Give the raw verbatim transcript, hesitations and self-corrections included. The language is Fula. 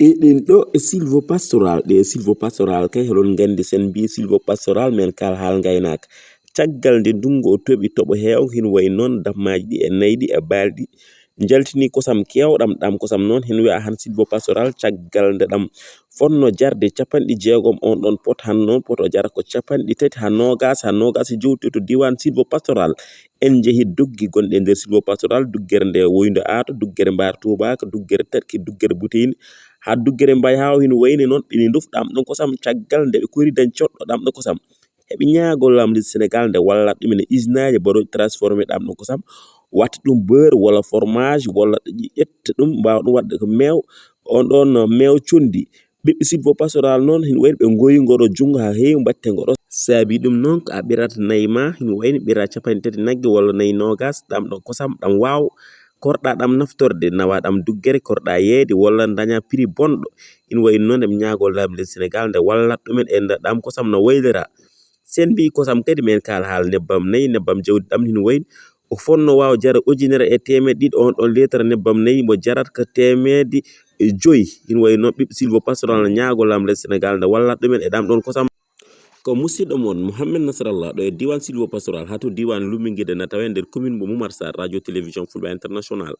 Eɗen ɗo e silvo pastoral, ɗe silvo pastoral kay, hoɗon nganndi, sen mbi silvo pastoral, men kaal haal ngaynaaka. Caggal nde ndunngu o toɓi toɓo heewngo, hino wayi noon dammaaji ɗi e nayi ɗi e baalɗi njaltini kosam keewɗam. Ɗam kosam noon, hino wiya han silvo pastoral, caggal nde ɗam fonno jarde capanɗe jeegom on ɗon pot, han noon poto jara ko capanɗe tati haa noogas, haa noogas e jowi to, to diiwaan silvo pastoral. En njehi doggi gonɗe e nder silvo pastoral, duggere nde Woyndo Aato, duggere Mbaar Tuubaaka, duggere Taƴki, duggere Buteyni, haa duggere Mbaye Haaw. Hino wayni noon, ɓe ndof ɗam ɗon kosam caggal nde ɓe kori dañ coɗɗo ɗam ɗon kosam. Heɓe ñaagoo laamɗo Senegaal nde wallat ɗumen e isinaaji mbaɗooji transformé ɗam ɗon kosam, watta ɗum beurre walla fromage, walla ƴetta ɗum, mbaawa ɗum waɗde ko meew, on ɗon meew conndi. Ɓiɓɓe silvo pastoral noon, hino wayno ɓe ngoyi ngoro junngo haa heewi, mbatte ngoro. Saabi ɗum noon, ko a ɓirata nayi ma, hino wayno ɓira capanɗe tati nagge walla nayi noogas, ɗam ɗon kosam, ɗam waaw, korɗa ɗam naftorde, nawa ɗam duggere, korɗa yeeyde, walla daña prix bonɗo. Hino wayno noon, eɓe ñaagoo laamɗo Senegaal nde wallat ɗumen e nde ɗam kosam no waylira. Sen mbi kosam kadi, men kaal haal nebbam nayi, nebbam jawdi ɗam hino wayno o fonno waawa jara ujunere e teemedde ɗiɗi, on ɗon litre nebbam nayi mo jarata ko teemedde e joyi. Hino wayi noon ɓiɓɓe silvo pastoral no ñaagoo laamɗo Senegaal nde wallat ɗumen e ɗam ɗon kosam. Ko musidɗo mon Mouhamed Nasrallah ɗo e diiwaan silvo pastoral haa to diiwaan Lumingide na tawee nder commune mo Momar Sarr, Radio Télévision Fulɓe International.